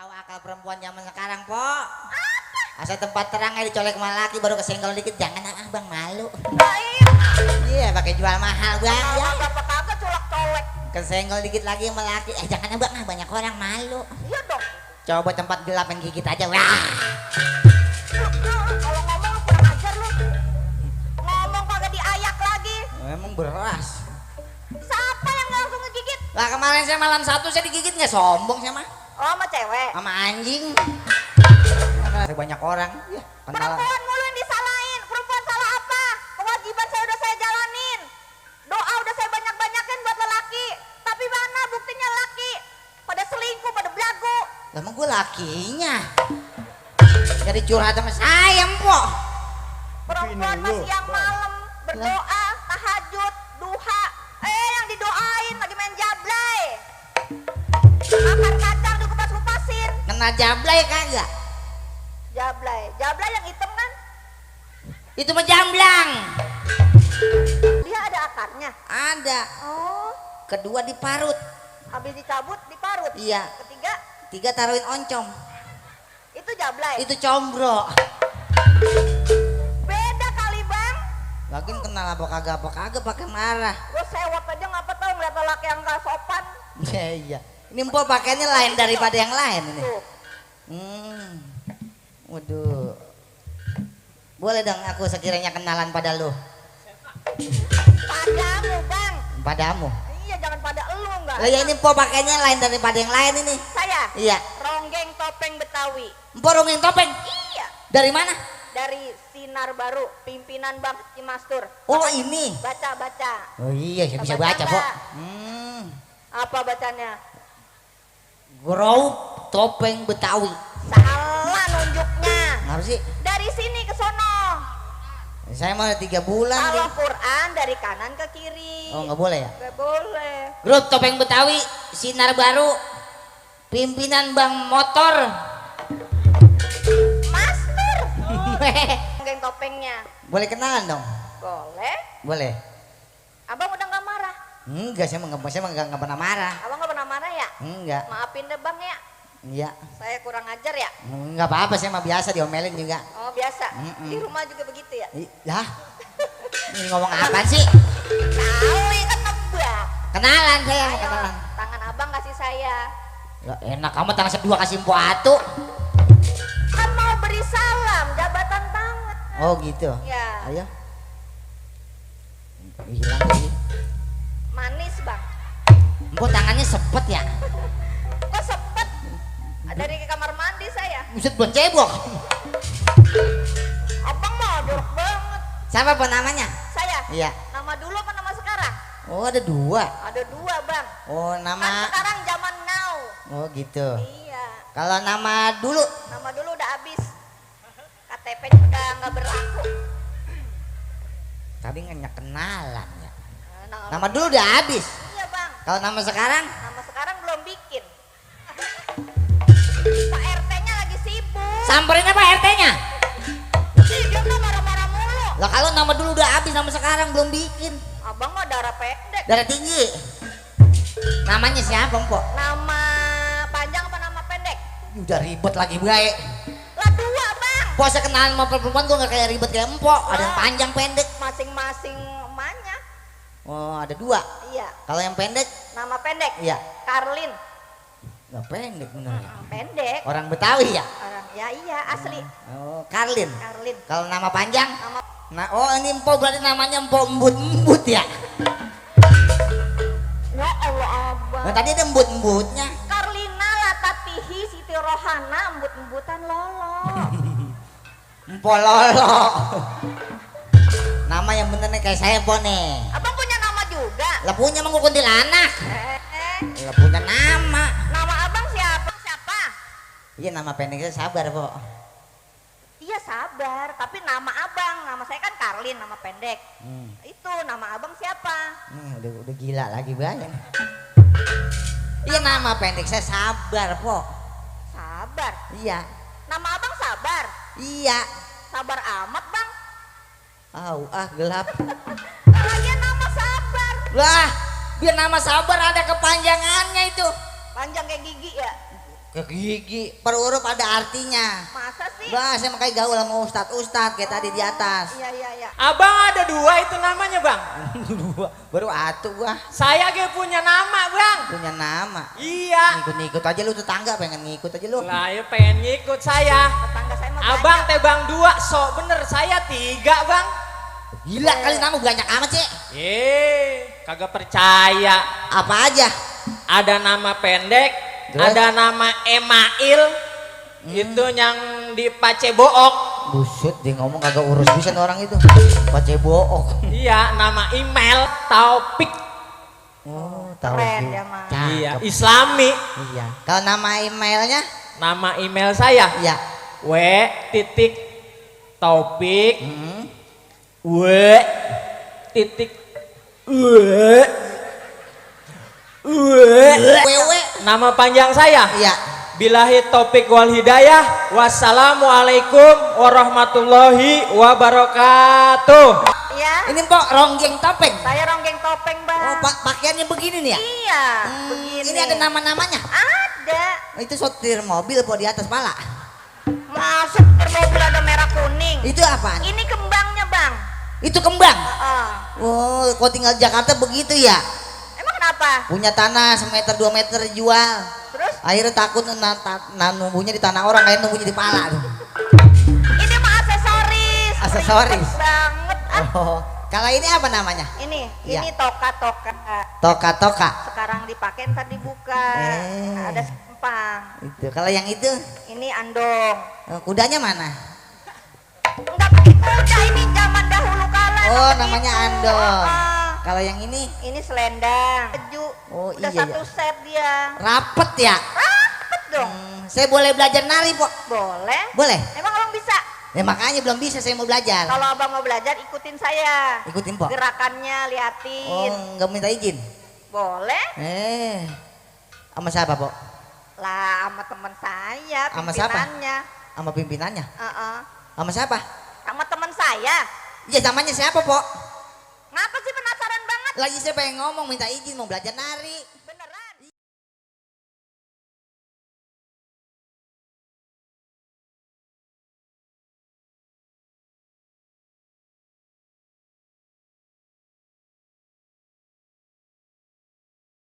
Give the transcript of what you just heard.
tahu akal perempuan zaman sekarang, Po. Asal tempat terang aja dicolek sama laki baru kesenggol dikit, jangan Bang, malu. Iya, pakai jual mahal, Bang. Ya. Kagak colek-colek. Kesenggol dikit lagi sama laki. Jangan Bang, banyak orang malu. Iya dong. Coba tempat gelap yang gigit aja. Wah. Kalau ngomong kurang ajar lu. Ngomong kagak diayak lagi. Emang beras. Siapa yang langsung ngegigit? Lah kemarin saya malam satu saya digigit nggak sombong saya mah. Oh, sama cewek. Sama anjing. Ada banyak orang. Ya, kenalan. Perempuan mulu yang disalahin. Perempuan salah apa? Kewajiban saya udah saya jalanin. Doa udah saya banyak-banyakin buat lelaki. Tapi mana buktinya laki? Pada selingkuh, pada belagu. Lah emang gue lakinya. Jadi curhat sama saya, Po. Perempuan masih siang malam berdoa, tahajud, duha. Yang didoain lagi main jablay. Makan kacang dikupas-kupasin. Kena jablay kagak? Jablay yang hitam kan? Itu mah jamblang. Dia ada akarnya. Ada. Oh, Kedua diparut. habis dicabut diparut. Iya. Ketiga, 3 taruhin oncom. itu jablay. Itu combro. Beda kali bang. Lagian kenal apa kagak pakai marah. Gue sewot aja ngapa tau ngeliat lelaki yang gak sopan. Iya. Ini Mpok pakainya lain daripada yang lain ini. Tuh. Waduh. Boleh dong aku sekiranya kenalan pada lu. Padamu bang. Padamu. Iya jangan pada elu enggak. Lah ya ini Mpok pakainya lain daripada yang lain ini. Saya. Iya. Ronggeng topeng Betawi. Mpok rongeng topeng. Iya. Dari mana? Dari Sinar Baru, pimpinan Bang Cimastur. Oh ini. Baca. Oh iya saya bisa Baca, baca Mbak. Pok. Apa bacanya? Grup topeng Betawi. Salah nunjuknya. Ngapa sih? Dari sini ke sono. Saya mau 3 bulan. Kalau nih. Quran dari kanan ke kiri. Oh nggak boleh ya? Nggak boleh. Grup topeng Betawi, Sinar Baru, pimpinan Bang Motor. Master. Geng topengnya. Boleh kenalan dong? Boleh. Boleh. Abang udah nggak marah. Enggak, saya nggak pernah marah. Abang nggak pernah marah ya? Enggak. Maafin deh bang ya. Iya. Saya kurang ajar ya. Enggak apa-apa, saya mah biasa diomelin juga. Oh biasa. Di rumah juga begitu ya. Lah. Ini ngomong apa sih? Kali kan nebak. Kenalan saya mau Ayo, kenalan. tangan abang kasih saya. Ya, enak kamu tangan kedua kasih Mpok atu. Kan mau beri salam, jabatan tangan. Oh gitu. Ya. Ayo. Hilang lagi. Manis bang. Mpok tangannya sepet ya? Kok sepet? Dari kamar mandi saya. Buset buat cebok. Abang mah jorok banget. Siapa Pok namanya? Saya. Iya. Nama dulu apa nama sekarang? Oh ada 2. Ada 2 bang. Oh Kan nama. sekarang zaman now. Oh gitu. Iya. Kalau nama dulu. Nama dulu udah habis. KTP udah nggak berlaku. Tapi nggak kenalan ya. Nama, Nama dulu udah habis. Iya bang. Kalau nama sekarang? Nama sekarang belum bikin. Pak RT-nya lagi sibuk. Samperin apa RT-nya? Dia tuh marah-marah mulu. Lah kalau nama dulu udah habis, nama sekarang belum bikin. Abang mah darah pendek. Darah tinggi. Namanya siapa Mpok? Nama panjang apa nama pendek? Udah ribet lagi baik. Lah 2 bang. Pok saya kenalan sama perempuan gue gak kayak ribet kayak Mpok. Ada yang panjang pendek. Masing-masing emaknya. Oh ada 2. Iya. Kalau yang pendek? Nama pendek. Iya. Karlin. Gak pendek bener ya. Pendek. Orang Betawi ya? Orang ya iya asli. Oh Karlin. Karlin. Kalau nama panjang? Nama Nah oh ini Mpok berarti namanya Mpok embut-embut ya? ya Allah abang. Nah tadi ada embut-embutnya. Karlina Latatihi Siti Rohana embut-embutan lolo. Mpok Lolo. Nama yang bener nih kayak saya Pok nih. Abang punya nama juga. Lah punya emang gua kuntilanak. Eh, Lah punya nama. nama abang siapa? Siapa? Iya nama pendeknya Sabar Pok. Iya sabar, tapi nama abang, nama saya kan Karlin, nama pendek. Hmm. Itu nama abang siapa? Nih udah gila lagi banyak. Iya nama pendek saya Sabar Pok. Sabar. Iya. Nama abang Sabar. Iya. Sabar amat bang. Gelap. Lagian nama Sabar. Lah biar nama Sabar ada kepanjangannya itu. Panjang kayak gigi ya. Ke gigi. Per huruf ada artinya. Masa sih? Bah, saya makanya gaul sama ustad kayak tadi di atas. Iya iya iya. Abang ada 2 itu namanya bang. Baru atuh gua. Saya ge punya nama bang. Punya nama. Iya. Ngikut aja lu tetangga pengen ngikut aja lu. Lah ya pengen ngikut saya. Tetangga saya mah Abang banyak. teh bang 2, sok bener saya 3 bang. Gila kali nama banyak amat sih. Kagak percaya. Apa aja? Ada nama pendek, Terus? ada nama Email. Itu yang di Pacebook. Buset dia ngomong kagak urus bisa orang itu. Pace book. Iya, nama email Taufik. Oh, tahu. Keren dia mah. Iya, Islami. Iya. Kalau nama emailnya? Nama email saya Iya. w.taufik Hmm. Wewe. Nama panjang saya Iya. Billahi taufik wal hidayah. Wassalamualaikum warahmatullahi wabarakatuh. Iya. Ini Pok ronggeng topeng. Saya ronggeng topeng bang. Oh, pakaiannya begini nih ya? Iya. Begini. Ini ada nama-namanya. Ada. Itu sotir mobil Pok di atas pala. Masuk ke mobil ada merah kuning. Itu apaan? Ini kembangnya bang. Itu kembang. Heeh. Oh, kau tinggal di Jakarta begitu ya? Emang kenapa? Punya tanah semeter 2 meter jual. Terus? Akhirnya takut numbuhnya di tanah orang, kayak numbunya di pala tuh. Ini mah aksesoris. Aksesoris? Ribet banget. Oh, kalau ini apa namanya? Ini Iya. toka-toka. Toka-toka. Sekarang dipakai ntar dibuka. Nah, ada sempang. Itu. Kalau yang itu, Ini andong. kudanya mana? Enggak pakai kuda, ini zaman dahulu kala. Oh, emang namanya begitu. andong. Heeh. Kalau yang ini Ini selendang. Baju. Oh, Udah iya, satu set dia. rapet ya. Rapet dong. Saya boleh belajar nari, Pok? Boleh. Boleh? Emang abang bisa? Ya makanya belum bisa saya mau belajar. Kalau abang mau belajar ikutin saya. Ikutin, Pok. Gerakannya liatin. Oh, nggak minta izin. Boleh. Sama siapa, Pok? Lah sama teman saya Sama siapa? pimpinannya. Sama pimpinannya. Heeh. Sama siapa? Sama teman saya. Ya namanya siapa, Pok? Ngapa sih penasaran banget? Lagi saya pengen ngomong minta izin mau belajar nari.